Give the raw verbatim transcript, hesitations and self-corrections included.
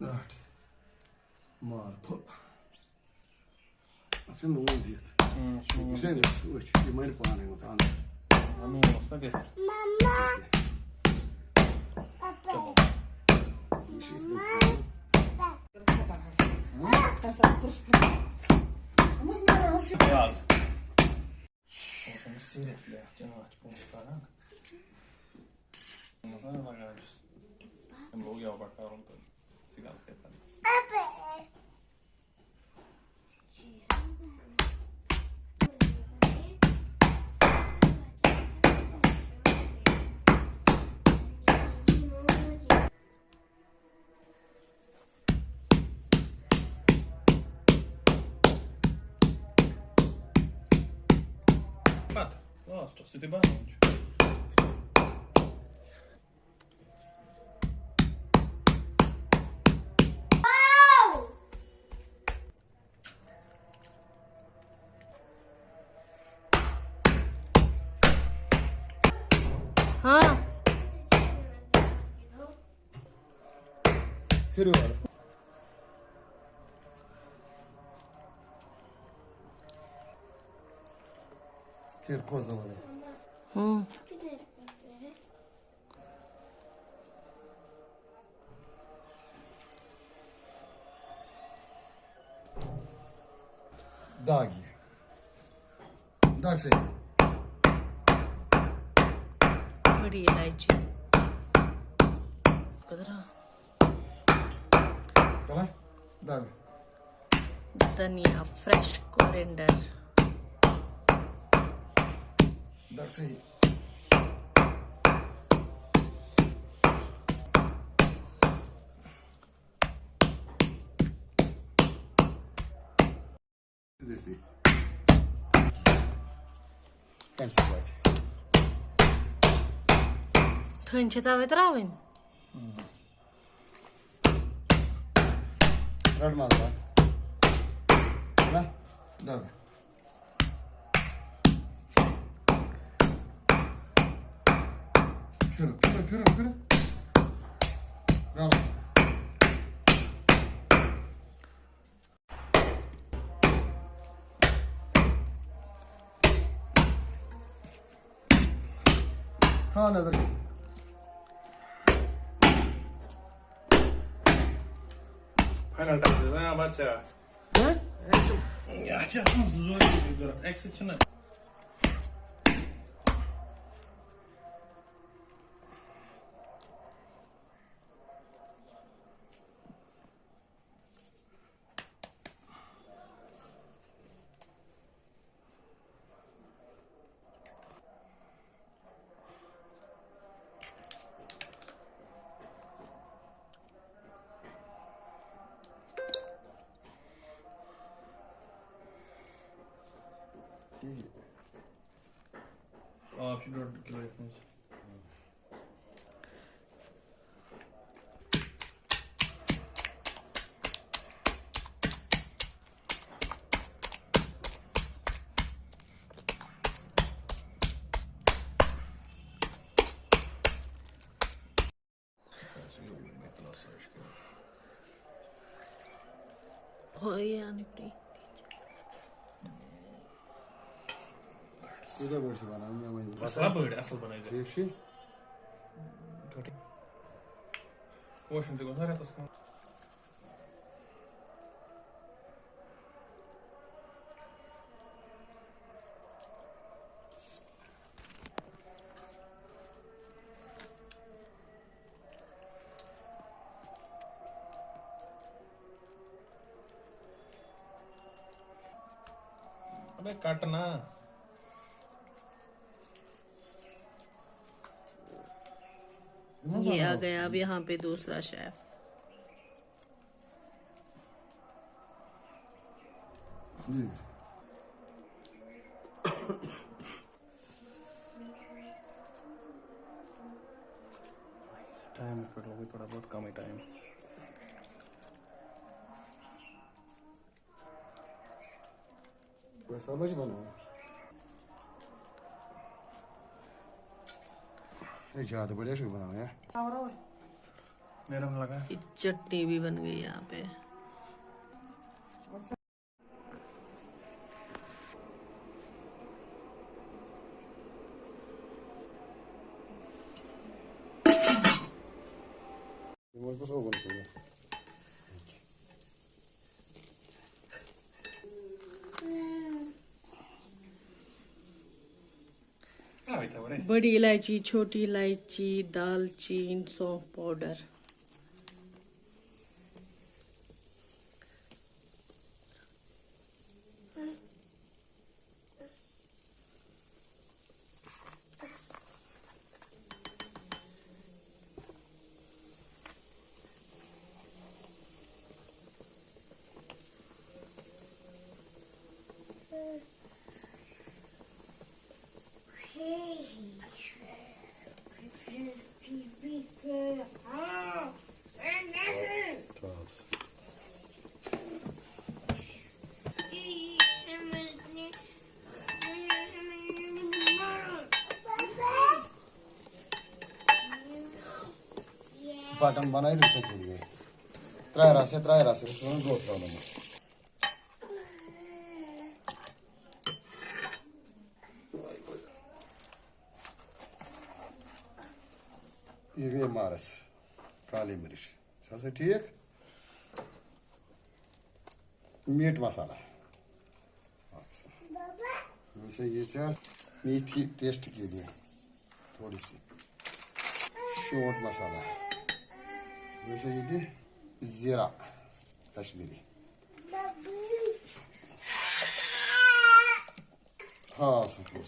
رَٹھ۔ مار کھوٚل۔ اَتھ چھُ نوٗن دِتھ۔ اۭں، اَتھ چھُ نوٗن یہِ چھُ دِتھ۔ أچھ، یہِ مَرِ پانَے یوت اَنٛد۔ نوٗن اوس نہ دِتھ۔ چلو۔ یہِ چھُ یِتھ کٔنۍ۔ پیاز۔ اوس أمِس seriously اَتھ چانٛچ پونٛسہٕ کَران۔ مطلب لگان چھُس۔ أمۍ لوگ یَوٕ پٮ۪ٹھ کَرُن تہٕ ژٕ کَر ژٕ کَر۔ پتہٕ last-س یُتھُے بناوُن چھُ۔ ہاں۔ پھِرِو اورٕ۔ پھِر کھوژنہٕ وَنٕے۔ ہاں۔ داغ یہِ۔ داغ سۭتۍ۔ بٔڑی الایچی۔ قدرا۔ تَلے؟ دَگ۔ دھنیا، fresh coriander۔ دَگ صحیح۔ دٔستی۔ کَمہِ سۭتۍ واتہِ؟ تھٔنۍ چھِ تَوَے ترٛاوٕنۍ۔ رَٹ مَزٕ بَر۔ نہ، دَگ۔ پھِرٕ، پھِرٕ، پھِرٕ، پھِرٕ۔ رَلاو۔ تھاو نظر۔ Final touch دیُت، آ، بچا۔ ہہ؟ یہِ چھُ، یہِ چھُ اَتھ منٛز زٕ ضروٗری ضوٚرَتھ، اَکہِ سۭتۍ چھُنہٕ۔ آب چھُ ڈۄڈ کِلوٗ یَتھ منٛز۔ ہو، یہِ اَنٕکھ تُہۍ۔ کوٗتاہ بٔڑ چھِ بَناوٕنۍ مےٚ ؤنِو؟ اَصٕل ہا بٔڑ، اَصٕل بَنٲوِتھ۔ ٹھیٖک چھُ۔ واشروٗم تہِ گوٚژھ نا رٮ۪تَس کھنٛڈ۔ ابے کٹ نا۔ یہ آ گیا اب یہاں پہ دوسرا شیف۔ جی۔ ٹائم پٮ۪ٹھ لوٚگُے تھوڑا بہت کمٕے ٹائم۔ گۄشتاب ما چھِ بَناوان؟ ہے، زیادٕ بٔڑۍ حظ چھُکھ بَناوان، ہے۔ اَوَے، اَوَے۔ गरम लगा। ये चटनी भी बन गई यहाँ पे। बड़ी इलायची, छोटी इलायची, दालचीन, सौंफ पाउडर। بٹن بنٲیِتھ أسۍ چھِ گِنٛدان۔ ترٛایہِ رَس یا ترٛایہِ رَس، أسۍ چھِ وَنان گوٚو ترٛاونہٕ منٛز۔ یہِ گٔے مَرٕژ، کالی مرٕچ۔ چھا سا ٹھیٖک؟ میٖٹ مسالہ۔ اچھا۔ ویسے یہ ژےٚ میٖٹھی ٹیسٹ کے لیے تھوڑی سی۔ شونٛٹھ مسالہ۔ ویسے یہ تہِ زیٖرہ کشمیٖری۔ ہاں، سُہ